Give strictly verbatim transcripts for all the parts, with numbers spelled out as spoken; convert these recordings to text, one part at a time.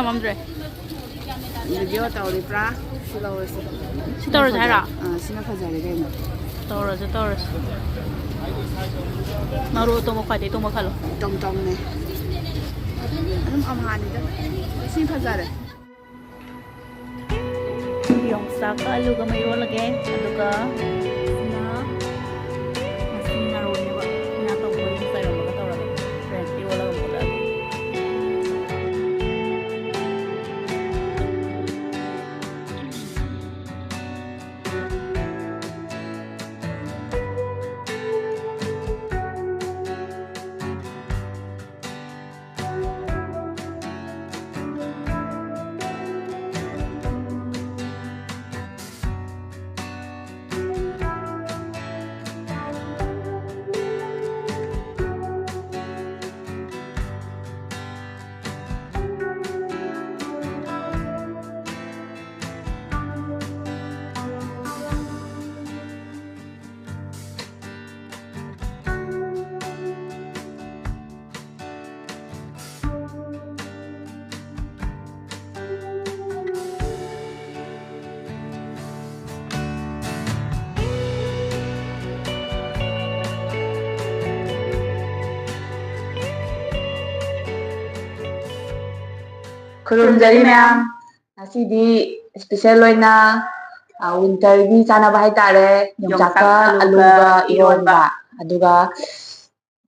ꯉꯝꯗ꯭ꯔꯦ꯫ ꯚꯤꯗꯤꯑꯣ ꯇꯧꯔꯤꯕ꯭ꯔꯥ? ꯁꯤ ꯂꯧꯔꯁꯤ꯫ ꯁꯤ ꯇꯧꯔꯁꯦ ꯍꯥꯏꯔꯣ? ꯑꯥ, ꯁꯤꯅ ꯐꯖꯔꯦ ꯀꯩꯅꯣ꯫ ꯇꯧꯔꯁꯦ, ꯇꯧꯔꯁꯦ꯫ ꯃꯔꯨ ꯑꯇꯣꯡꯕ, ꯈ꯭ꯋꯥꯏꯗꯩ ꯇꯣꯡꯕ ꯈꯜꯂꯣ꯫ ꯇꯣꯡ ꯇꯣꯡꯅꯦ꯫ ꯑꯗꯨꯝ ꯑꯝꯍꯥꯅꯤꯗ꯫ ꯁꯤ ꯐꯖꯔꯦ꯫ ꯌꯣꯡꯆꯥꯛꯀ ꯑꯂꯨꯒ ꯑꯃ ꯏꯔꯣꯜꯂꯒꯦ꯫ ꯑꯗꯨꯒ ꯁꯤꯅ ꯉꯁꯤ ꯉꯥꯔꯣꯏꯅꯦꯕ꯫ ꯉꯥ ꯇꯧꯕ ꯌꯣꯡꯆꯥꯛ ꯏꯔꯣꯟꯕꯒ ꯇꯧꯔꯒ ꯍꯣꯔꯦꯟ ꯏꯔꯣꯜꯂꯒ ꯄꯨꯜꯂꯛꯑꯒꯦ꯫ ꯈꯨꯔꯨꯝꯖꯔꯤ ꯃꯌꯥꯝ꯫ ꯉꯁꯤꯗꯤ ꯏꯁꯄꯤꯁꯦꯜ ꯑꯣꯏꯅ, ꯑ, ꯋꯤꯟꯇꯔꯒꯤ ꯆꯥꯅꯕ ꯍꯥꯏꯇꯥꯔꯦ, ꯌꯣꯡꯆꯥꯛꯀ ꯌꯣꯡꯆꯥꯛꯀ ꯑꯂꯨꯒ ꯑꯂꯨꯒ ꯏꯔꯣꯟꯕ, ꯏꯔꯣꯟꯕ꯫ ꯑꯗꯨꯒ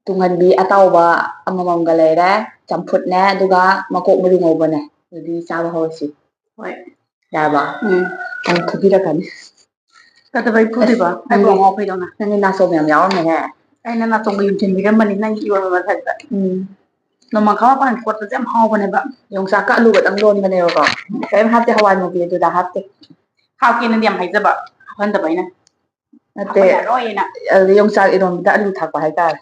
ꯇꯨꯡꯍꯟꯕꯤ ꯑꯇꯥꯎꯕ ꯑꯃꯃꯝꯒ ꯂꯩꯔꯦ, ꯆꯝꯐꯨꯠꯅꯦ, ꯑꯗꯨꯒ ꯃꯀꯣꯛ ꯃꯔꯨ ꯉꯧꯕꯅꯦ꯫ ꯑꯗꯨꯗꯤ ꯆꯥꯕ ꯍꯧꯔꯁꯤ꯫ ꯍꯣꯏ꯫ ꯌꯥꯔꯕ? ꯎꯝ꯫ ꯑꯃꯨꯛ ꯐꯨꯕꯤꯔꯛꯀꯅꯤ꯫ ꯀꯩꯗꯧꯕꯩ ꯐꯨꯗꯣꯏꯕ? ꯑꯩꯕꯨ ꯑꯉꯥꯎ ꯐꯩꯗꯧꯅ꯫ ꯅꯪꯒꯤ ꯅꯥꯆꯣꯝ ꯌꯥꯝ ꯌꯥꯎꯔꯝꯃꯦꯍꯦ꯫ ꯑꯩꯅ ꯅꯥꯆꯣꯝꯒ ꯌꯨꯡꯁꯤꯟꯕꯤꯔꯝꯕꯅꯤ ꯅꯪꯒꯤ ꯏꯔꯣꯟꯕ ꯃꯊꯛꯇ꯫ ꯎꯝ꯫ ꯅꯣꯡꯃꯪꯈꯥ ꯃꯄꯥꯟ ꯀꯣꯠꯄꯁꯦ ꯌꯥꯝ ꯍꯥꯎꯕꯅꯦꯕ꯫ ꯌꯣꯡꯆꯥꯛꯀ ꯑꯂꯨꯒꯗꯪ ꯂꯣꯟꯕꯅꯦꯕꯀꯣ꯫ ꯀꯔꯤꯝ ꯍꯥꯞꯇꯦ, ꯍꯋꯥꯏ ꯃꯨꯕꯤ ꯑꯗꯨꯗ ꯍꯥꯞꯇꯦ꯫ ꯍꯥꯞꯀꯦꯅꯗꯤ ꯌꯥꯝ ꯍꯥꯏꯖꯕ, ꯍꯥꯞꯍꯟꯗꯕ ꯑꯩꯅ꯫ ꯅꯠꯇꯦ, ꯍꯥꯞꯄ ꯌꯥꯔꯣꯏꯅ꯫ ꯑꯗꯨꯗꯤ ꯌꯣꯡꯆꯥꯛ ꯏꯔꯣꯟꯕꯗ ꯑꯂꯨ ꯊꯥꯛꯄ ꯍꯥꯏꯇꯥꯔꯦ꯫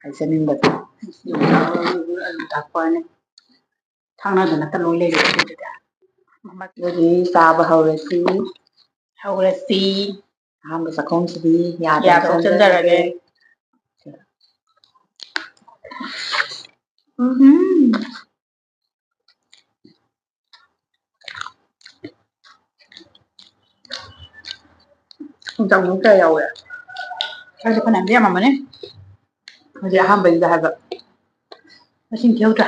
ꯍꯥꯏꯖꯅꯤꯡꯕꯗꯣ꯫ ꯌꯣꯡꯆꯥꯛ ꯏꯔꯣꯟꯕꯗ ꯑꯂꯨ ꯊꯥꯛꯄꯅꯦ꯫ ꯊꯥꯡꯅꯗꯅ ꯂꯣꯏ ꯂꯩꯔꯦ ꯑꯗꯨꯗꯤ꯫ ꯑꯗꯨꯗꯤ ꯆꯥꯕ ꯍꯧꯔꯁꯤ꯫ ꯍꯧꯔꯁꯤ꯫ ꯑꯍꯥꯟꯕ ꯆꯥꯛꯈꯣꯝꯁꯤꯗꯤ ꯌꯥꯗ ꯌꯥꯗ ꯆꯪꯖꯔꯒꯦ꯫ ꯆꯪꯖꯔꯒꯦ꯫ ꯎꯝ꯫ ꯏꯟꯖꯥꯡ ꯃꯅꯨꯡ ꯀꯌꯥ ꯌꯥꯎꯋꯦ? ꯈꯔꯗꯤ ꯐꯅꯌꯥꯝꯗꯤ ꯌꯥꯝꯃꯝꯃꯅꯤ꯫ ꯍꯧꯖꯤꯛ ꯑꯍꯥꯟꯕꯒꯤꯗ ꯍꯥꯏꯕ꯫ ꯃꯁꯤꯡ ꯊꯤꯍꯧꯗ꯭ꯔꯥ?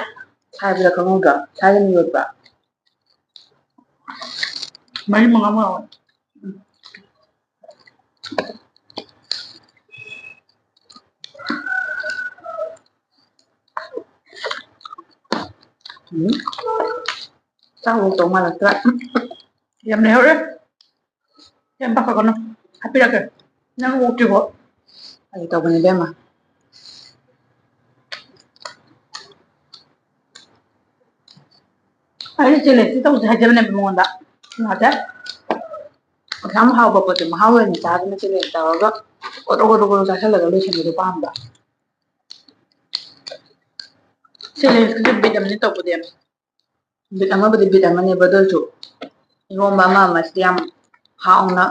ꯍꯥꯏꯕꯗ ꯈꯪꯍꯧꯗ꯭ꯔꯥ? ꯁꯥꯏꯗꯅ ꯌꯣꯠꯄ꯫ ꯃꯔꯤ ꯃꯉꯥꯃꯨꯛ ꯌꯥꯎꯋꯦ꯫ ꯎꯝ꯫ ꯆꯥꯛ ꯍꯧꯗꯧ ꯃꯥꯜꯂꯛꯇ꯭ꯔꯦ꯫ ꯌꯥꯝ ꯂꯩꯍꯧꯔꯦ꯫ ꯌꯥꯝ ꯄꯥꯈꯠꯀꯅꯨ꯫ ꯍꯥꯞꯄꯤꯔꯛꯀꯦ꯫ ꯅꯪ ꯑꯣꯛꯇ꯭ꯔꯤꯕꯣ? ꯐꯥꯒꯤ ꯇꯧꯕꯅꯤ, ꯏꯕꯦꯝꯃ꯫ ꯑꯩꯅ challenge ꯇꯧꯁꯦ ꯍꯥꯏꯖꯕꯅꯦꯕ ꯃꯉꯣꯟꯗ꯫ ꯌꯥꯗꯦ꯫ ꯑꯁꯨꯛ ꯌꯥꯝ ꯍꯥꯎꯕ ꯄꯣꯠꯁꯦ ꯃꯍꯥꯎ ꯂꯩꯅ ꯆꯥꯗꯅ challenge ꯇꯧꯔꯒ ꯒꯣꯗꯣ ꯒꯣꯗꯣ ꯒꯣꯗꯣ ꯆꯥꯁꯤꯜꯂꯒ ꯂꯣꯏꯁꯤꯟꯕꯗꯣ ꯄꯥꯝꯕ꯫ Challenge ꯀꯤꯁꯨ bit ꯑꯃꯅꯤ ꯇꯧꯕꯗꯤ꯫ Bit ꯑꯃꯕꯨꯗꯤ bit ꯑꯃꯅꯦꯕ, ꯑꯗꯨ ꯑꯣꯏꯔꯁꯨ ꯏꯔꯣꯝꯕ ꯑꯃ ꯑꯃꯁꯤꯗꯤ ꯌꯥꯝ ꯍꯥꯎꯅ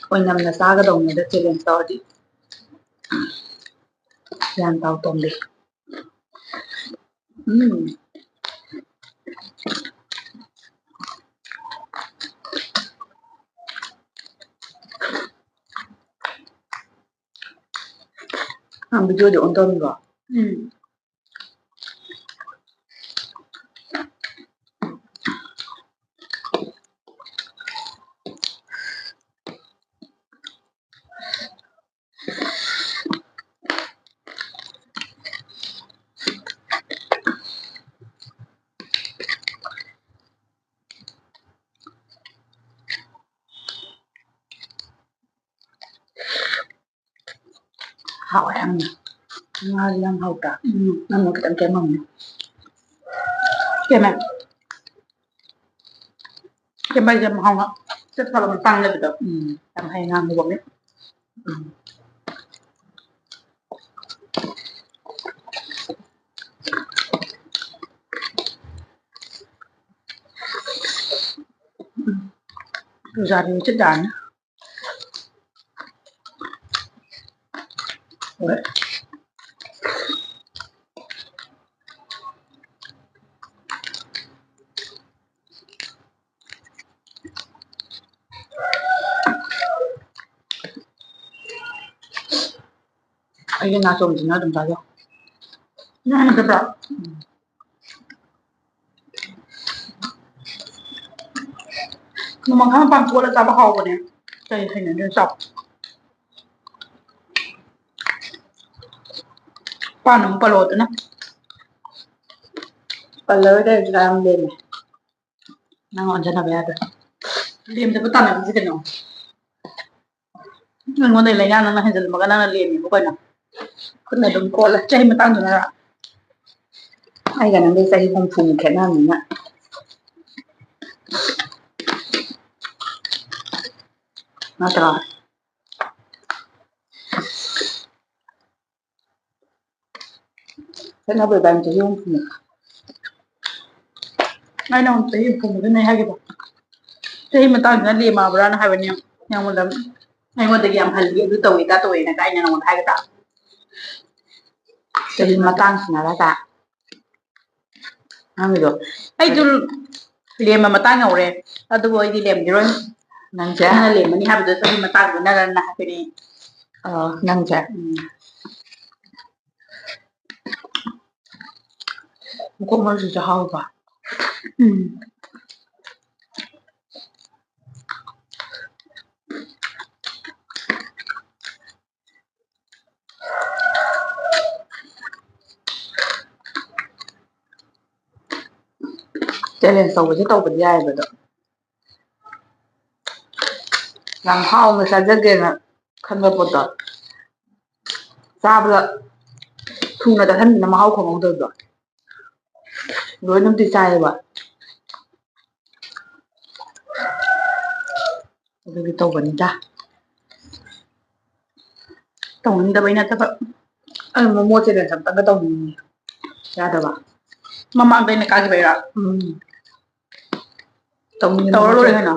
ꯑꯣꯏꯅꯝꯅ ꯆꯥꯒꯗꯧꯅꯤꯗ challenge ꯇꯧꯔꯗꯤ꯫ ꯒ꯭ꯌꯥꯟ ꯇꯥꯎ ꯇꯣꯝꯕꯤ꯫ ꯎꯝ꯫ ꯅꯪ video ꯗꯤ on ꯇꯧꯔꯤꯕꯣ? ꯎꯝ꯫ ꯍꯥꯎꯋꯦ ꯌꯥꯝꯅ꯫ ꯉꯥꯁꯨ ꯌꯥꯝ ꯍꯥꯎꯇ꯭ꯔꯥ? ꯎꯝ꯫ ꯅꯪꯅ ꯈꯤꯇꯪ ꯀꯦꯝꯃꯝꯅꯤ꯫ ꯀꯦꯝꯃꯦ꯫ ꯀꯦꯝꯕ ꯍꯥꯏꯁꯦ ꯃꯍꯥꯎ ꯆꯠ ꯐꯕ ꯃꯇꯥꯡ ꯂꯩꯕꯗꯣ꯫ ꯎꯝ꯫ ꯌꯥꯝ ꯍꯩ ꯉꯥꯡꯕ ꯃꯤ꯫ ꯎꯝ꯫ ꯎꯝ꯫ ꯄꯨꯖꯥꯔꯤ ꯆꯠ ꯌꯥꯔꯅꯤ꯫ ꯍꯣꯏ꯫ ꯑꯩꯒꯤ ꯅꯥꯆꯣꯝꯁꯤꯅ ꯑꯗꯨꯝ ꯆꯥꯖꯧ꯫ ꯅꯪ ꯍꯩꯅꯗꯕ꯭ꯔꯣ? ꯎꯝ꯫ ꯅꯣꯡꯃꯪꯈꯥ ꯃꯄꯥꯟ ꯀꯣꯠꯂ ꯆꯥꯕ ꯍꯥꯎꯕꯅꯦ꯫ ꯀꯩ ꯍꯩꯅꯗ꯭ꯔꯦ ꯆꯥꯎ꯫ ꯄꯥꯟ ꯑꯃꯨꯛ ꯄꯜꯂꯛꯑꯣꯗꯅ꯫ ꯄꯜꯂꯔꯣꯏꯗ, ꯍꯧꯖꯤꯛ ꯌꯥꯝ ꯂꯦꯝꯃꯦ꯫ ꯅꯪ ꯑꯣꯟꯖꯟꯅꯕ ꯌꯥꯗ꯭ꯔꯦ꯫ ꯂꯦꯝꯗꯕ ꯇꯥꯟꯅꯕꯁꯦ ꯀꯩꯅꯣ? ꯑꯩꯉꯣꯟꯗ ꯂꯥꯏꯅꯥ ꯅꯪꯅ ꯍꯦꯟꯖꯜꯂꯝꯃꯒ ꯅꯪꯅ ꯂꯦꯝꯃꯤꯕꯨ ꯀꯩꯅꯣ? ꯈꯨꯠꯅ ꯑꯗꯨꯝ ꯀꯣꯠꯂꯦ꯫ ꯆꯍꯤ ꯃꯇꯥꯡꯗꯨꯅꯔ? ꯑꯩꯒ ꯅꯪꯒ ꯆꯍꯤ ꯍꯨꯝꯐꯨꯃꯨꯛ ꯈꯦꯠꯅꯕꯅꯤꯅ꯫ ꯅꯠꯇ꯭ꯔꯣ? ꯈꯦꯠꯅꯕ ꯏꯕꯥꯅꯤ ꯆꯍꯤ ꯍꯨꯝꯐꯨꯃꯨꯛ꯫ ꯑꯩꯅ ꯑꯃꯨꯛ ꯆꯍꯤ ꯍꯨꯝꯐꯨꯃꯨꯛꯇꯅꯦ ꯍꯥꯏꯈꯤꯕ꯫ ꯆꯍꯤ ꯃꯇꯥꯡꯗꯨꯅ ꯂꯦꯝꯃꯕ꯭ꯔꯥꯅ ꯍꯥꯏꯕꯅꯦ꯫ ꯅꯉꯣꯟꯗ, ꯑꯩꯉꯣꯟꯗꯒꯤ ꯌꯥꯝ ꯍꯜꯂꯤ, ꯑꯗꯨ ꯇꯧꯏ, ꯑꯗꯥ ꯇꯧꯏꯅ ꯀꯥꯏꯅ ꯅꯉꯣꯟꯗ ꯍꯥꯏꯒꯗ꯭ꯔꯥ? ꯆꯍꯤ ꯃꯇꯥꯡꯁꯤꯅꯔ ꯀꯥ? ꯅꯪꯒꯤꯗꯣ꯫ ꯑꯩꯗꯨ ꯂꯦꯝꯕ ꯃꯇꯥꯡ ꯌꯧꯔꯦ, ꯑꯗꯨꯕꯨ ꯑꯩꯗꯤ ꯂꯦꯝꯈꯤꯔꯣꯏ꯫ ꯅꯪꯁꯦ? ꯅꯪꯅ ꯂꯦꯝꯃꯅꯤ ꯍꯥꯏꯕꯗꯣ ꯆꯍꯤ ꯃꯇꯥꯡꯗꯨꯅꯔꯅ ꯍꯥꯏꯕꯅꯦ꯫ ꯑ, ꯅꯪꯁꯦ? ꯎꯝ꯫ ꯃꯀꯣꯛ ꯃꯔꯨꯁꯤꯁꯨ ꯍꯥꯎꯕ꯫ ꯎꯝ꯫ Challenge ꯇꯧꯕꯁꯦ ꯇꯧꯕꯗꯤ ꯌꯥꯏꯌꯦꯕ ꯑꯗꯣ꯫ ꯌꯥꯝ ꯍꯥꯎꯅ ꯆꯥꯖꯒꯦꯅ ꯈꯟꯕ ꯄꯣꯠꯇꯣ ꯆꯥꯕꯗ ꯊꯨꯅ ꯆꯥꯁꯤꯟꯕꯅ ꯃꯍꯥꯎ ꯈꯪꯍꯧꯗꯕꯗꯣ꯫ ꯂꯣꯏꯅꯕꯨꯗꯤ ꯆꯥꯏꯌꯦꯕ꯫ ꯑꯗꯨꯒꯤ ꯇꯧꯕꯅꯤꯗ꯫ ꯇꯧꯅꯤꯡꯗꯕꯩ ꯅꯠꯇꯕ꯫ ꯑꯩ ꯃꯣꯃꯣ challenge ꯑꯝꯇꯪꯒ ꯇꯧꯅꯤꯡꯉꯤ꯫ ꯌꯥꯗꯕ? ꯃꯃꯥꯡꯗ ꯑꯩꯅ ꯀꯥꯈꯤꯕꯩꯔꯣ? ꯎꯝ꯫ ꯇꯧꯅꯤꯡꯉꯦ ꯇꯧꯔ ꯃꯣꯃꯣ ꯂꯣꯏꯔꯦ challenge꯫ ꯀꯩꯅꯣ꯫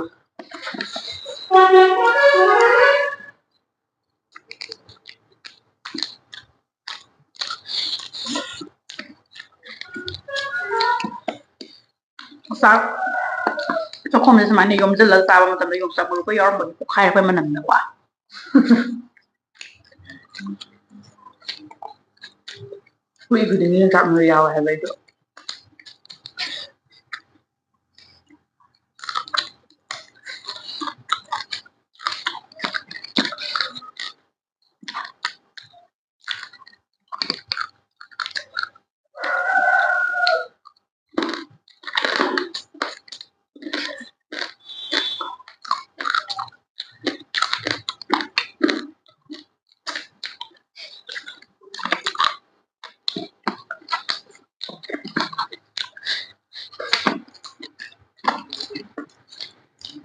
ꯆꯥꯛ ꯆꯥꯛꯈꯣꯝꯁꯦ ꯁꯨꯃꯥꯏꯅ ꯌꯣꯝꯁꯤꯜꯂꯒ ꯆꯥꯕ ꯃꯇꯝꯗ ꯌꯣꯡꯆꯥꯛ ꯃꯔꯨꯒ ꯌꯥꯎꯔꯝꯕꯒꯤ ꯄꯣꯛꯈꯥꯏꯔꯛꯄꯩ ꯃꯅꯝꯅꯀꯣ꯫ ꯍꯨꯏ ꯈꯨꯗꯤꯡꯒꯤ ꯌꯣꯡꯆꯥꯛ ꯃꯔꯨ ꯌꯥꯎꯋꯦ ꯍꯥꯏꯕ ꯑꯩꯗꯣ꯫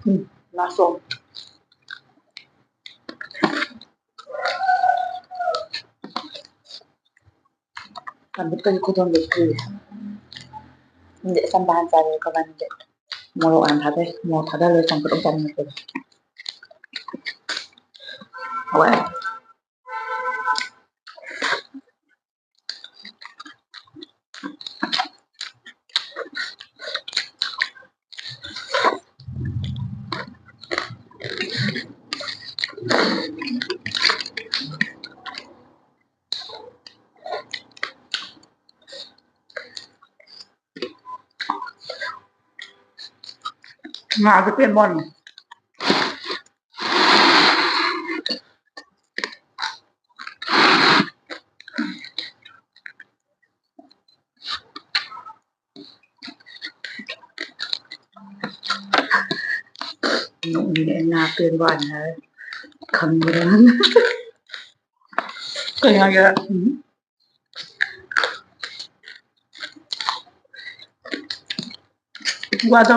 ꯎꯝ, ꯂꯥꯁ ꯑꯣ꯫ ꯆꯝꯐꯨꯠꯀꯁꯦ ꯈꯨꯊꯣꯡꯗꯤ ꯊꯨꯏ꯫ ꯈꯪꯗꯦ, ꯑꯆꯝꯕ ꯍꯥꯟꯅ ꯆꯥꯔꯦ ꯀꯃꯥꯏꯅ ꯇꯧ-, ꯃꯣꯔꯣꯛ ꯍꯥꯟꯅ ꯊꯥꯗꯩ꯫ ꯃꯣꯔꯣꯛ ꯊꯥꯗ ꯂꯣꯏꯔ ꯆꯝꯐꯨꯠ ꯑꯃꯨꯛ ꯆꯥꯅꯤꯡꯉꯛꯄꯗꯣ꯫ ꯍꯋꯥꯏ꯫ ꯉꯥꯁꯦ ꯄꯦꯟꯕ ꯋꯥꯅꯤ꯫ ꯅꯣꯛꯅꯤꯡꯉꯦ, ꯉꯥ ꯄꯦꯟꯕ ꯋꯥꯅꯤ ꯍꯥꯏꯔ ꯈꯪꯕ꯭ꯔꯥ? ꯀꯩ ꯍꯥꯏꯒꯦ? ꯎꯝ꯫ ꯋꯥꯗꯣ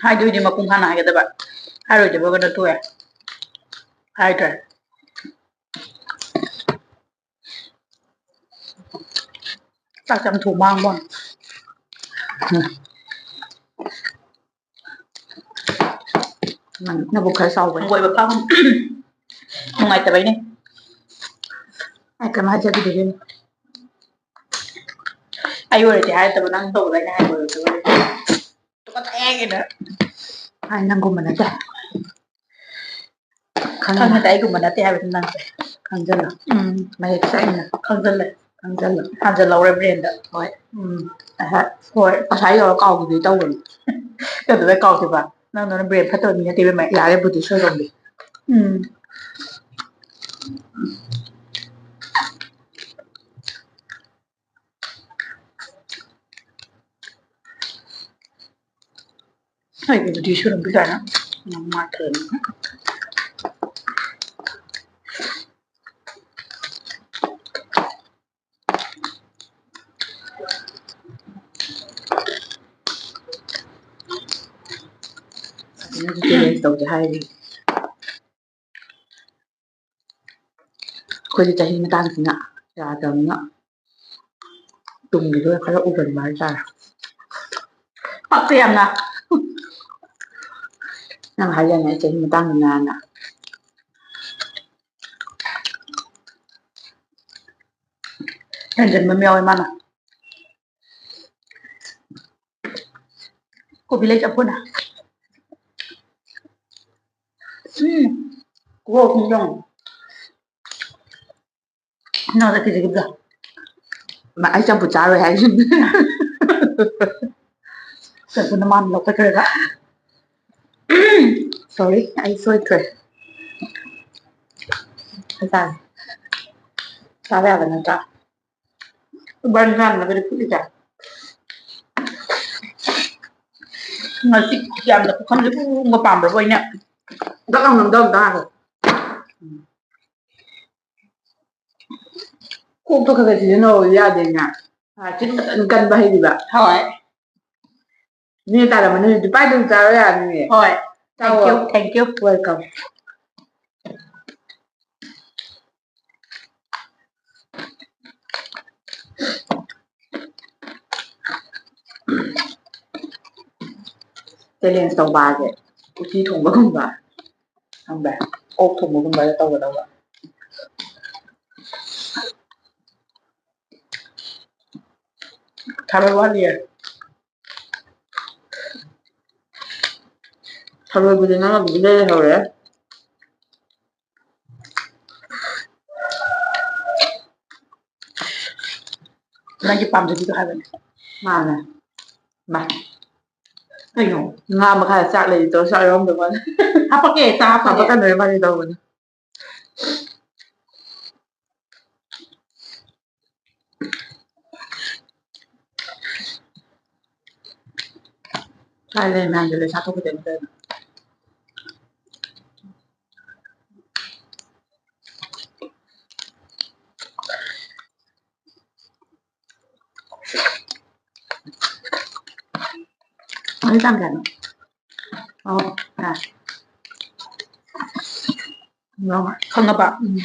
ꯍꯥꯏꯗꯣꯏꯗꯤ ꯃꯄꯨꯡ ꯐꯥꯅ ꯍꯥꯏꯒꯗꯕ, ꯍꯥꯏꯔꯣꯏꯗꯕꯒ ꯅꯠꯇꯣꯛꯑꯦ꯫ ꯍꯥꯏꯗ꯭ꯔꯦ꯫ ꯆꯥꯛ ꯌꯥꯝ ꯊꯣꯡ ꯃꯥꯡꯕ ꯋꯥꯅꯤ꯫ ꯅꯪ ꯅꯕꯨꯛ ꯈꯔ ꯆꯥꯎꯕꯅꯤ꯫ ꯍꯪꯒꯣꯏꯕ ꯐꯥꯎ-, ꯅꯨꯡꯉꯥꯏꯇꯕꯩꯅꯦ꯫ ꯑꯩ ꯀꯩꯝ ꯍꯥꯏꯖꯗꯦ ꯏꯕꯦꯝꯃ꯫ ꯑꯩ ꯑꯣꯏꯔꯗꯤ ꯍꯥꯏꯔꯛꯇꯕ, ꯅꯪ ꯇꯧꯕꯗ ꯑꯩꯅ ꯍꯥꯏꯕ ꯑꯣꯏꯔꯗꯤ꯫ ꯇꯨꯀꯠꯆꯩ ꯍꯥꯏꯒꯤꯅ꯫ ꯑꯩ ꯅꯪꯒꯨꯝꯕ ꯅꯠꯇꯦ꯫ ꯈꯪꯉꯦ꯫ ꯈꯪꯉꯦꯗ, ꯑꯩꯒꯨꯝꯕ ꯅꯠꯇꯦ ꯍꯥꯏꯕꯗꯤ ꯅꯪꯁꯦ꯫ ꯈꯪꯖꯜꯂꯣ꯫ ꯎꯝ꯫ ꯃꯌꯦꯛ ꯁꯦꯡꯅ꯫ ꯈꯪꯖꯜꯂꯦ꯫ ꯍꯥꯟꯖꯜꯂꯣ꯫ ꯍꯥꯟꯖꯜꯍꯧꯔꯦ ꯕ꯭ꯔꯦꯟꯗ꯫ ꯍꯣꯏ꯫ ꯎꯝ꯫ ꯑꯍ, ꯍꯣꯏ꯫ ꯑꯁꯥꯏ ꯌꯧꯔ ꯀꯥꯎꯈꯤꯗꯣꯏ ꯇꯧꯕꯅꯤ꯫ ꯀꯩꯗꯧꯕꯩ ꯀꯥꯎꯗꯣꯏꯕ? ꯅꯪꯗꯣꯅ ꯕ꯭ꯔꯦꯟ ꯐꯠꯇꯕ ꯃꯤ ꯅꯠꯇꯦ ꯏꯕꯦꯝꯃ꯫ ꯌꯥꯔꯦ ꯕꯨꯙꯤ ꯁꯣꯏꯔꯣꯝꯕꯤ꯫ ꯎꯝ꯫ ꯑꯩꯒꯤ ꯕꯨꯙꯤ ꯁꯣꯏꯔꯣꯝꯕꯤ ꯀꯥꯏꯅ ꯌꯥꯝ ꯃꯥꯟꯊꯔꯅꯤ꯫ ꯑꯗꯨꯅ challenge ꯇꯧꯁꯦ ꯍꯥꯏꯔꯤ꯫ ꯑꯩꯈꯣꯏꯗꯤ ꯆꯍꯤ ꯃꯇꯥꯡꯁꯤꯅ ꯌꯥꯗꯕꯅꯤꯅ ꯇꯨꯡꯒꯤꯗꯣ ꯈꯔ ꯎꯒꯟꯕ ꯍꯥꯏꯇꯥꯔꯦ꯫ ꯄꯛꯇꯦ ꯌꯥꯝꯅ꯫ ꯅꯪ ꯍꯥꯏꯗꯥꯏꯅꯦ ꯆꯍꯤ ꯃꯇꯥꯡꯁꯤꯅꯅ꯫ ꯍꯦꯟꯖꯟꯕ ꯑꯃ ꯌꯥꯎꯋꯦ ꯃꯥꯅ꯫ ꯀꯣꯕꯤ ꯂꯩ ꯆꯝꯐꯨꯠꯅ꯫ ꯎꯝ꯫ ꯀꯣꯕꯤ ꯆꯝꯐꯨꯠ꯫ ꯅꯪ ꯆꯠꯈꯤꯗ꯭ꯔꯤꯕꯗꯣ꯫ ꯃꯥ ꯑꯩ ꯆꯝꯐꯨꯠ ꯆꯥꯔꯣꯏ ꯍꯥꯏꯁꯤꯅꯤ꯫ ꯆꯝꯐꯨꯠꯅ ꯃꯥꯅ ꯂꯧꯈꯠꯈ꯭ꯔꯒ꯫ Sorry, ꯑꯩ ꯁꯣꯏꯈ꯭ꯔꯦ꯫ ꯍꯥꯏꯇꯥꯔꯦ꯫ ꯆꯥꯕ ꯌꯥꯕ ꯅꯠꯇ꯭ꯔꯥ? ꯏꯕꯥꯅꯤ ꯆꯥꯅꯕꯗꯤ ꯐꯨꯠꯂꯤꯁꯦ꯫ ꯉꯁꯤ ꯌꯥꯝꯅ ꯄꯨꯈꯝꯁꯦ ꯄꯨꯡ ꯄꯨꯡꯒ ꯄꯥꯝꯕ꯭ꯔꯕꯨ ꯑꯩꯅ ꯗꯛ ꯂꯥꯎ ꯅꯝꯗꯧ ꯑꯝꯇ ꯉꯥꯏꯈꯣ꯫ ꯀꯣꯛꯇꯣ ꯈꯔ ꯈꯔ ꯁꯤꯖꯤꯟꯅꯧ ꯌꯥꯗꯦꯅꯦ꯫ ꯆꯤꯟ ꯐꯖꯅ ꯀꯟꯕ ꯍꯩꯔꯤꯕ꯫ ꯍꯣꯏ꯫ ꯃꯤꯅ ꯇꯥꯔꯝꯃꯅꯤ ꯍꯧꯖꯤꯛꯇꯤ ꯄꯥꯏꯗꯨꯝ ꯆꯥꯔꯣ ꯌꯥꯔꯅꯤꯌꯦ꯫ ꯍꯣꯏ꯫ Thank you, ꯆꯥꯎꯋꯣ꯫ Thank you. Welcome. Challenge ꯇꯧꯕ ꯍꯥꯏꯁꯦ ꯎꯇꯤ ꯊꯣꯡꯕꯒꯨꯝꯕ, ꯈꯪꯕ꯭ꯔꯥ? ꯑꯣꯛ ꯊꯣꯡꯕꯒꯨꯝꯕꯗ ꯇꯧꯒꯗꯧꯕ꯫ ꯊꯔꯣꯏ ꯋꯥꯠꯂꯤꯌꯦ꯫ ꯊꯔꯣꯏꯕꯨꯗꯤ ꯅꯪꯅꯕꯨꯗꯤ ꯂꯩꯔ ꯍꯧꯔꯦ꯫ ꯅꯪꯒꯤ ꯄꯥꯝꯖꯕꯤꯗꯣ ꯍꯥꯏꯕꯅꯦ꯫ ꯃꯥꯅꯦ꯫ ꯃꯥ꯫ ꯀꯩꯅꯣ? ꯉꯥ ꯃꯈꯥꯗ ꯆꯥꯛ ꯂꯩꯔꯤꯗꯣ ꯆꯥꯛ ꯌꯥꯎꯔꯝꯗꯧ ꯃꯥꯜꯂꯦ꯫ ꯍꯥꯄꯛꯀꯦ, ꯆꯥ ꯍꯥꯄꯛꯀꯦ꯫ ꯍꯥꯄꯛꯀꯅꯣ ꯏꯕꯥꯅꯤ ꯇꯧꯕꯅꯦ꯫ ꯀꯥꯏ ꯂꯩ ꯃꯌꯥꯝꯁꯦ ꯂꯣꯏ ꯆꯥꯊꯣꯛꯈꯤꯗꯣꯏꯅꯤ ꯀꯩꯅꯣ꯫ ꯉꯁꯤ ꯇꯥꯡ ꯀꯌꯥꯅꯣ? ꯑꯣ, ꯌꯥꯔꯦ꯫ ꯈꯪꯉꯕ? ꯎꯝ꯫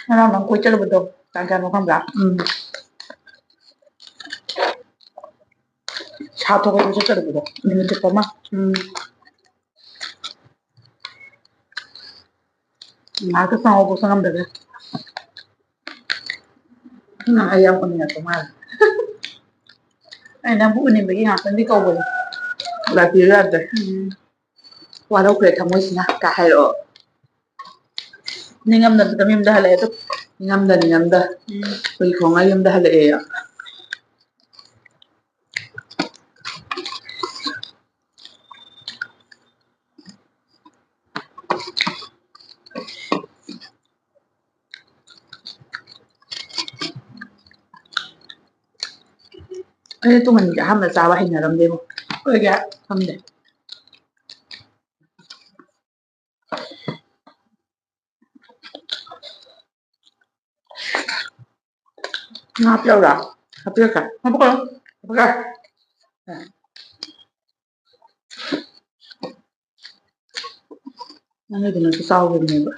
ꯉꯔꯥꯡ ꯅꯪ ꯀꯣꯏ ꯆꯠꯂꯨꯕꯗꯣ ꯇꯥꯡ ꯀꯌꯥꯅꯣ ꯈꯪꯕ꯭ꯔꯥ? ꯎꯝ꯫ ꯁꯥ ꯊꯣꯛꯄꯗ ꯆꯠꯆꯔꯨꯕꯗꯣ ꯅꯨꯃꯤꯠ ꯆꯨꯞꯄ ꯑꯃ꯫ ꯎꯝ꯫ ꯉꯥꯏꯍꯥꯛꯇ ꯆꯪꯍꯧꯕ ꯆꯪꯉꯝꯗꯒ꯫ ꯅꯪ ꯑꯩ ꯌꯥꯝ ꯎꯅꯤꯡꯉꯛꯄ ꯃꯥꯜꯂꯦ꯫ ꯑꯩ ꯅꯪꯕꯨ ꯎꯅꯤꯡꯕꯒꯤ ꯉꯥꯛꯇꯪꯗꯤ ꯀꯧꯕꯅꯦ꯫ ꯂꯥꯛꯄꯤꯌꯨ ꯌꯥꯗ꯭ꯔꯦ꯫ ꯎꯝ꯫ ꯋꯥꯔꯧꯈ꯭ꯔꯦ ꯊꯃꯣꯏꯁꯤꯅ ꯀꯥ ꯍꯥꯏꯔꯛꯑꯣ꯫ ꯅꯤꯡꯉꯝꯗꯕꯗ ꯌꯨꯝꯗ ꯍꯜꯂꯛꯑꯦ ꯑꯗꯨ꯫ ꯅꯤꯡꯉꯝꯗ, ꯅꯤꯡꯉꯝꯗ꯫ ꯎꯝ꯫ ꯍꯨꯏ ꯈꯣꯡꯉ ꯌꯨꯝꯗ ꯍꯜꯂꯛꯑꯦ꯫ ꯑꯩꯅ ꯇꯨꯡꯍꯟꯕꯤꯁꯦ ꯑꯍꯥꯟꯕ ꯆꯥꯕ ꯍꯩꯅꯔꯝꯗꯦꯕ꯫ ꯑꯩꯈꯣꯏꯒꯤ ꯈꯪꯗꯦ꯫ ꯉꯥ ꯍꯥꯞꯄꯤꯔꯛꯎꯔꯥ? ꯍꯥꯞꯄꯤꯔꯛꯀꯦ꯫ ꯍꯥꯞꯄꯛꯀꯅꯨ꯫ ꯍꯥꯞꯄꯛꯀꯦ꯫ ꯅꯪꯒꯤꯗꯨꯅꯁꯨ ꯆꯥꯎꯈꯤꯕꯅꯦꯕ꯫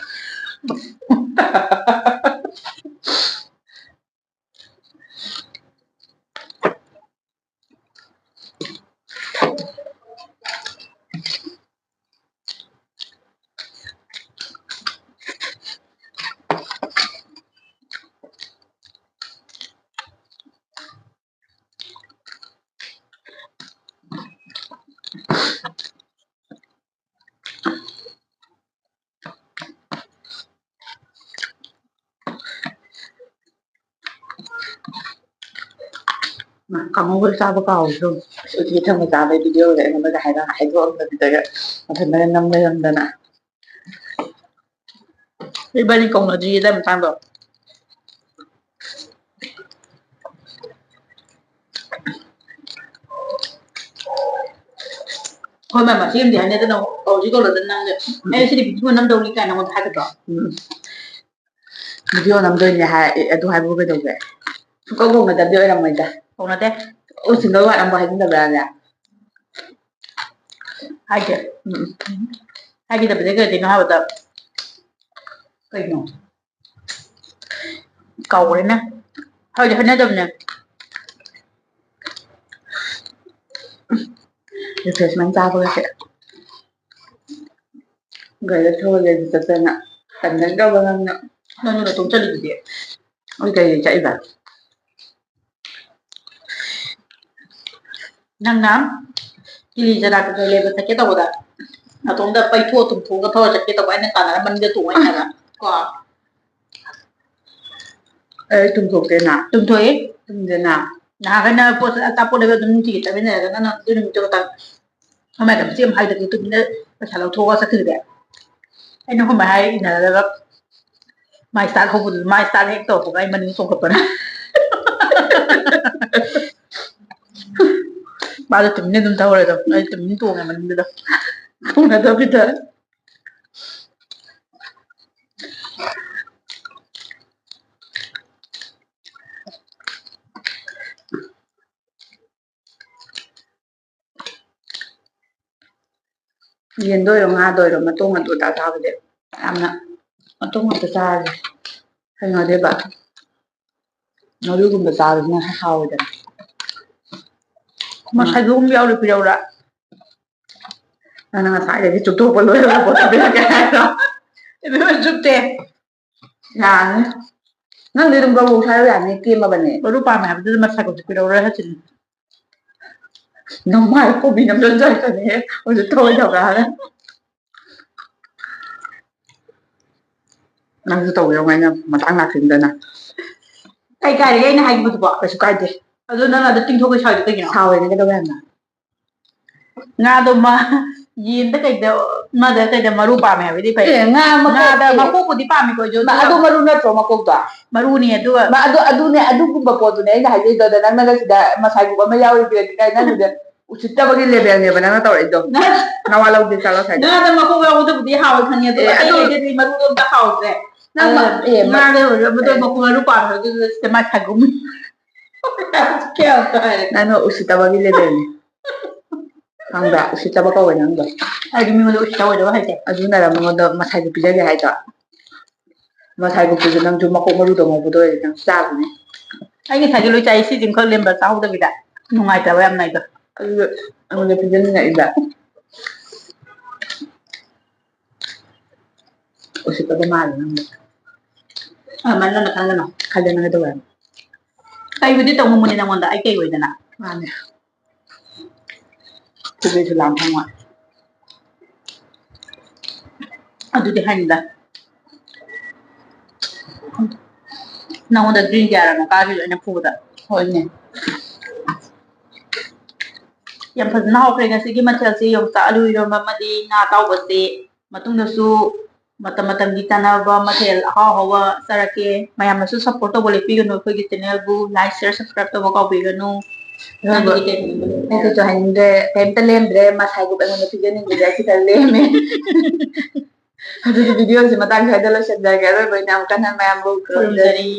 ꯀꯥꯡꯍꯧꯒ ꯆꯥꯕ ꯀꯥꯎꯋꯤꯀꯣ꯫ ꯑꯁ, ꯎꯇꯤ ꯑꯁꯪꯕ ꯆꯥꯕꯩ video ꯒ ꯑꯩꯉꯣꯟꯗꯒ ꯍꯥꯏꯔ-, ꯍꯥꯏꯗꯣꯛꯑꯝꯗꯕꯤꯗꯒ ꯃꯊꯟꯇꯒ ꯅꯝ ꯂꯩꯔꯝꯗꯅ꯫ ꯏꯕꯥꯅꯤ ꯀꯧꯅꯗ꯭ꯔꯤꯌꯦ ꯑꯗꯥꯏ ꯃꯇꯥꯡꯗꯣ꯫ ꯍꯣꯏ, ꯃꯥ ꯃꯆꯦ ꯑꯃꯗꯤ ꯍꯥꯏꯅꯗꯅ ꯀꯧꯁꯤ ꯀꯧꯅꯗꯅ ꯅꯪꯁꯦ, "ꯑꯩ ꯁꯤꯗꯤ video ꯅꯝꯗꯧꯔꯤ" ꯀꯥꯏꯅ ꯅꯉꯣꯟꯗ ꯍꯥꯏꯒꯗ꯭ꯔꯣ? ꯎꯝ꯫ Video ꯅꯝꯗꯣꯏꯅꯦ ꯍꯥꯏ, ꯑꯦ, ꯑꯗꯨ ꯍꯥꯏꯕꯕꯨ ꯀꯩꯗꯧꯒꯦ? ꯁꯨꯡꯀꯧ ꯀꯧꯅꯗꯕꯗꯤ ꯑꯣꯏꯔꯝꯃꯣꯏꯗ꯫ ꯀꯧꯅꯗꯦ꯫ ꯑꯣ, single word ꯑꯃꯐꯥꯎ ꯍꯥꯏꯖꯤꯟꯗꯕ꯭ꯔꯥꯅꯦ? ꯍꯥꯏꯗꯦ꯫ ꯎꯝ꯫ ꯍꯥꯏꯈꯤꯗꯕꯗꯤ ꯀꯩꯗꯩꯅꯣ ꯍꯥꯏꯕꯗ, ꯀꯩꯅꯣ? ꯀꯥꯎꯈ꯭ꯔꯦꯅꯦ꯫ ꯍꯥꯏꯗꯤ ꯍꯥꯏꯅꯗꯕꯅꯦ꯫ Refreshment ꯆꯥꯕꯒꯁꯦ꯫ ꯒꯥꯔꯤꯗ ꯊꯧꯔ ꯂꯩꯕ ꯆꯠꯇꯅ ꯇꯟꯅꯗ꯭ꯔꯕ ꯅꯪꯅ꯫ ꯅꯪꯅ ꯅꯇꯣꯝ ꯆꯠꯂꯤꯗꯨꯗꯤ꯫ ꯑꯩ ꯀꯩꯗ ꯆꯠꯂꯤꯕ? ꯅꯪꯅ ꯀꯤꯂꯤ ꯆꯅꯥ ꯀꯩꯀꯩ ꯂꯩꯕ ꯆꯠꯀꯦ ꯇꯧꯕꯗ, ꯅꯇꯣꯝꯗ ꯄꯩꯊꯣꯛꯑ ꯇꯨꯝꯊꯣꯛꯑꯒ ꯊꯧꯔ ꯆꯠꯀꯦ ꯇꯧꯕ, ꯑꯩꯅ ꯀꯥꯟꯅꯔ ꯃꯅꯤꯡꯗ ꯇꯣꯡꯉ ꯍꯥꯏꯕ꯫ ꯀꯣ꯫ ꯑꯩ ꯇꯨꯝꯊꯣꯛꯇꯦꯅ꯫ ꯇꯨꯝꯊꯣꯛꯏ꯫ ꯇꯨꯝꯗꯦꯅ꯫ ꯅꯍꯥꯟꯈꯩꯅ ꯄꯣꯠ, ꯑꯆꯥꯄꯣꯠ ꯂꯩꯕ ꯑꯗꯨꯝ ꯅꯨꯡꯇꯤꯒꯤ ꯆꯠꯃꯤꯟꯅꯔꯒ ꯅꯪꯅ ꯑꯗꯨ ꯅꯨꯃꯤꯠꯇꯣ ꯈꯛꯇꯪ꯫ ꯃꯃꯥꯏ ꯃꯆꯦ ꯑꯃ ꯍꯥꯏꯗꯕꯤ ꯇꯨꯃꯤꯟꯅ ꯄꯩꯁꯥ ꯂꯧꯊꯣꯛꯑꯒ ꯆꯠꯈꯤꯗꯨꯗꯤ꯫ ꯑꯩꯅ ꯑꯩꯈꯣꯏ ꯃꯥ ꯍꯥꯏ ꯏꯟꯅꯔꯒ ꯃꯥꯏ start ꯍꯧꯕꯗꯨ, ꯃꯥꯏ start ꯍꯦꯛ ꯇꯧꯔꯛꯄꯒ ꯑꯩ ꯃꯅꯤꯡ ꯆꯣꯡꯈꯠꯄꯅ꯫ ꯃꯥꯗꯣ ꯇꯨꯃꯤꯟꯅ ꯑꯗꯨꯝ ꯊꯧꯔꯦ ꯑꯗꯣ, ꯑꯩ ꯇꯨꯃꯤꯟ ꯇꯣꯡꯉꯦ ꯃꯅꯤꯡꯗꯨꯗ꯫ ꯀꯧꯅꯗꯕꯤꯗ꯫ ꯌꯦꯟꯗ ꯑꯣꯏꯔꯣ, ꯉꯥꯗ ꯑꯣꯏꯔꯣ, ꯃꯇꯣꯡ ꯑꯗꯨ ꯑꯗꯥ ꯆꯥꯕꯗꯤ ꯌꯥꯝꯅ ꯃꯇꯣꯡ ꯉꯥꯛꯇ ꯆꯥꯔꯗꯤ ꯍꯩꯅꯗꯦꯕ꯫ ꯃꯔꯨꯒꯨꯝꯕ ꯆꯥꯕꯁꯤꯅ ꯍꯥꯎꯋꯤꯗꯅ꯫ ꯃꯁꯥꯏꯗꯨꯒꯨꯝꯕ ꯌꯥꯎꯔꯤ ꯄꯤꯔꯧꯔꯥ? ꯅꯪꯅ ꯉꯁꯥꯏꯗꯒꯤ ꯆꯨꯞꯊꯣꯛꯄ ꯂꯣꯏꯔꯕ ꯄꯣꯠꯇꯨ ꯄꯤꯔꯛꯀꯦ ꯍꯥꯏꯔꯣ? ꯏꯕꯦꯝꯃ, ꯆꯨꯞꯇꯦ꯫ ꯌꯥꯔꯅꯤ꯫ ꯅꯪꯗꯤ ꯑꯗꯨꯝ ꯒꯧꯔꯧ ꯁꯥꯏꯌꯣ ꯌꯥꯅꯤ, ꯇꯦꯝꯃꯕꯅꯦ꯫ ꯃꯔꯨ ꯄꯥꯝꯃꯦ ꯍꯥꯏꯕꯗꯨꯗ ꯃꯁꯥꯏ ꯀꯧꯁꯨ ꯄꯤꯔꯧꯔꯣꯏ ꯍꯥꯏꯁꯤꯅꯤ꯫ ꯅꯃꯥꯏ ꯀꯣꯕꯤ ꯅꯝꯖꯟꯖꯔꯛꯀꯅꯤꯍꯦ꯫ ꯍꯧꯖꯤꯛ ꯊꯧꯔꯣꯏꯗꯕ꯭ꯔꯥ ꯍꯥꯏꯅ꯫ ꯅꯪꯁꯨ ꯇꯧꯕꯤꯔꯣ ꯉꯥꯏꯅ ꯃꯇꯥꯡ ꯂꯥꯛꯈꯤꯅꯤꯗꯅ꯫ ꯀꯩ ꯀꯥꯏꯔꯒꯦ ꯑꯩꯅ ꯍꯥꯏꯈꯤꯕꯗꯨꯕꯣ? ꯀꯩꯁꯨ ꯀꯥꯏꯗꯦ꯫ ꯑꯗꯣ ꯅꯪ ꯑꯗꯨ ꯇꯤꯡꯊꯣꯛꯀꯦ ꯁꯥꯎꯔꯤꯗꯣ ꯀꯩꯒꯤꯅꯣ? ꯁꯥꯎꯔꯤꯅꯦ ꯀꯩꯗꯧꯒꯦ ꯍꯥꯏꯕꯅꯣ? ꯉꯥꯗꯣ ꯃ-, ꯌꯦꯟꯗ ꯀꯩꯗ, ꯑꯃꯗ ꯀꯩꯗ ꯃꯔꯨ ꯄꯥꯝꯃꯦ ꯍꯥꯏꯕꯗꯤ ꯐꯩ꯫ ꯑꯦ, ꯉꯥ ꯃꯀꯣꯛ ꯉꯥꯗ ꯂꯩꯌꯦ꯫ ꯃꯀꯣꯛꯄꯨꯗꯤ ꯄꯥꯝꯃꯤꯀꯣ ꯑꯩꯁꯨ, ꯃ-, ꯑꯗꯨꯒ ꯑꯗꯨ ꯃꯔꯨ ꯅꯠꯇ꯭ꯔꯣ ꯃꯀꯣꯛꯇꯣ? ꯃꯔꯨꯅꯤ ꯑꯗꯨꯒ ꯃ-, ꯑꯗꯨ, ꯑꯗꯨꯅꯦ, ꯑꯗꯨꯒꯨꯝꯕ ꯄꯣꯠꯇꯨꯅꯦ ꯑꯩꯅ ꯍꯥꯏꯖꯩꯗꯣ꯫ ꯑꯗ ꯅꯪꯅꯒ ꯁꯤꯗ ꯃꯁꯥꯏ ꯒ꯭ꯔꯨꯞ ꯑꯃ ꯌꯥꯎꯔꯤꯗꯨꯗꯤ ꯀꯥꯏ ꯅꯪꯒꯤꯗ ꯎꯁꯤꯠꯇꯕꯒꯤ ꯂꯦꯕꯦꯜꯅꯦꯕ ꯅꯪꯅ ꯇꯧꯔꯛꯏꯗꯣ꯫ ꯅꯋꯥ ꯂꯧꯗꯦ, ꯆꯠꯂꯣ ꯁ꯭ꯋꯥꯏꯗ꯫ ꯉꯥꯗ ꯃꯀꯣꯛ ꯌꯥꯎꯕꯗꯨꯕꯨꯗꯤ ꯍꯥꯎꯋꯦ ꯈꯪꯉꯦ, ꯑꯗꯨꯒ ꯑꯦ, ꯑꯇꯩ ꯑꯗꯨ ꯑꯇꯩꯗꯗꯤ ꯃꯔꯨꯗꯣ ꯑꯝꯇ ꯍꯥꯎꯇ꯭ꯔꯦ꯫ ꯅꯪ ꯃ-, ꯑꯗꯨꯅ ꯑꯦ, ꯃ-, ꯉꯥꯗ ꯑꯣꯏꯔꯁꯨ ꯑꯃꯗꯣ ꯑꯦ꯫ ꯃꯀꯣꯛ ꯃꯔꯨ ꯄꯥꯝꯃꯦ, ꯑꯗꯨꯗꯨꯅ ꯁꯤꯗ ꯃꯁꯥꯏ ꯒ꯭ꯔꯨꯞ ꯀꯌꯥ ꯇꯥꯔꯦ? ꯅꯪꯅ ꯎꯁꯤꯠꯇꯕꯒꯤ ꯂꯦꯕꯦꯜꯅꯤ꯫ ꯈꯪꯕ꯭ꯔꯥ? ꯎꯁꯤꯠꯇꯕ ꯀꯧꯋꯦ ꯅꯪꯗꯣ꯫ ꯑꯩꯗꯤ ꯃꯤꯉꯣꯟꯗ ꯎꯁꯤꯠꯇꯕ ꯑꯣꯏꯗꯕ ꯍꯩꯇꯦ꯫ ꯑꯗꯨꯅꯔ ꯃꯉꯣꯟꯗ ꯃꯁꯥꯏꯗꯣ ꯄꯤꯖꯒꯦ ꯍꯥꯏꯗꯣ? ꯃꯁꯥꯏ ꯒ꯭ꯔꯨꯞꯇꯨꯁꯨ ꯅꯪꯁꯨ ꯃꯀꯣꯛ ꯃꯔꯨꯗꯣ ꯉꯧꯕꯗꯣ ꯑꯣꯏꯔꯗꯤ ꯅꯪ ꯆꯥꯕꯅꯦ꯫ ꯑꯩ ꯉꯁꯥꯏꯒꯤ ꯂꯣꯏ ꯆꯥꯏ, ꯁꯤꯁꯤꯃꯈꯛ ꯂꯦꯝꯕ ꯆꯥꯍꯧꯗꯕꯤꯗ꯫ ꯅꯨꯡꯉꯥꯏꯇꯕ ꯌꯥꯝꯅ ꯑꯩꯗꯣ꯫ ꯑꯗꯨꯒ ꯑꯩꯉꯣꯟꯗ ꯄꯤꯖꯅꯤꯡꯉꯛꯏꯕ꯫ ꯎꯁꯤꯠꯇꯕ ꯃꯥꯜꯂꯦ ꯅꯪꯗꯣ꯫ ꯑꯗꯨꯃꯥꯏꯅ ꯅꯪꯅ ꯈꯟꯒꯅꯣ꯫ ꯈꯜꯂꯦ ꯅꯪ ꯀꯩꯗꯧꯋꯦ ꯍꯥꯏꯕ? ꯀꯩꯕꯨꯗꯤ ꯇꯧ ꯉꯝꯃꯨꯅꯦ ꯅꯪꯉꯣꯟꯗ, ꯑꯩ ꯀꯩ ꯑꯣꯏꯗꯅ? ꯃꯥꯅꯦ꯫ ꯈꯨꯕꯩꯁꯨ ꯂꯥꯝ ꯐꯪꯉꯣꯏ꯫ ꯑꯗꯨꯗꯤ ꯍꯥꯏꯅꯤꯡꯗ꯫ ꯅꯉꯣꯟꯗ ꯗ꯭ꯔꯤꯡ ꯀꯌꯥꯔꯛꯅꯣ ꯀꯥꯈꯤꯕ ꯑꯩꯅ ꯐꯨꯕꯗ? ꯍꯣꯏꯅꯦ꯫ ꯌꯥꯝ ꯐꯖꯅ ꯍꯧꯈ꯭ꯔꯦ ꯉꯁꯤꯒꯤ ꯃꯊꯦꯜꯁꯦ, ꯌꯣꯡꯆꯥꯛ ꯑꯂꯨ ꯏꯔꯣꯟꯕ ꯑꯃꯗꯤ ꯉꯥ ꯑꯇꯥꯎꯕꯁꯦ꯫ ꯃꯇꯨꯡꯗꯁꯨ ꯃꯇꯝ ꯃꯇꯝꯒꯤ ꯆꯥꯅꯕ ꯃꯊꯦꯜ ꯑꯍꯥꯎ ꯑꯍꯥꯎꯕ ꯆꯥꯔꯛꯀꯦ꯫ ꯃꯌꯥꯝꯅꯁꯨ support ꯇꯧꯕ ꯂꯦꯞꯄꯤꯒꯅꯨ, ꯑꯩꯈꯣꯏꯒꯤ channel ꯕꯨ like, share, subscribe ꯇꯧꯕ ꯀꯥꯎꯕꯤꯒꯅꯨ꯫ ꯍꯣꯏ, ꯅꯪꯒꯤꯗꯤ ꯍꯣꯏ꯫ ꯀꯩ ꯍꯥꯏꯅꯤꯡꯕ ꯂꯩ? ꯑꯩ ꯀꯩꯁꯨ ꯍꯥꯏꯅꯤꯡꯗ꯭ꯔꯦ, ꯀꯩꯝꯇ ꯂꯦꯝꯗ꯭ꯔꯦ, ꯃꯁꯥꯏ ꯒ꯭ꯔꯨꯞ ꯑꯩꯉꯣꯟꯗ ꯄꯤꯖꯅꯤꯡꯕꯁꯦ ꯑꯁꯤꯗ ꯂꯦꯝꯃꯦ꯫ ꯑꯗꯨꯗꯤ video ꯁꯦ ꯃꯇꯥꯡ ꯁ꯭ꯋꯥꯏꯗ ꯂꯣꯏꯁꯤꯟꯖꯔꯒꯦ꯫ ꯑꯔꯣꯏꯕ ꯑꯣꯏꯅ ꯑꯃꯨꯛꯀ ꯅꯪ ꯃꯌꯥꯝꯕꯨ ꯈꯨꯔꯨꯝꯖꯔꯤ꯫ ꯈꯨꯔꯨꯝꯖꯔꯤ꯫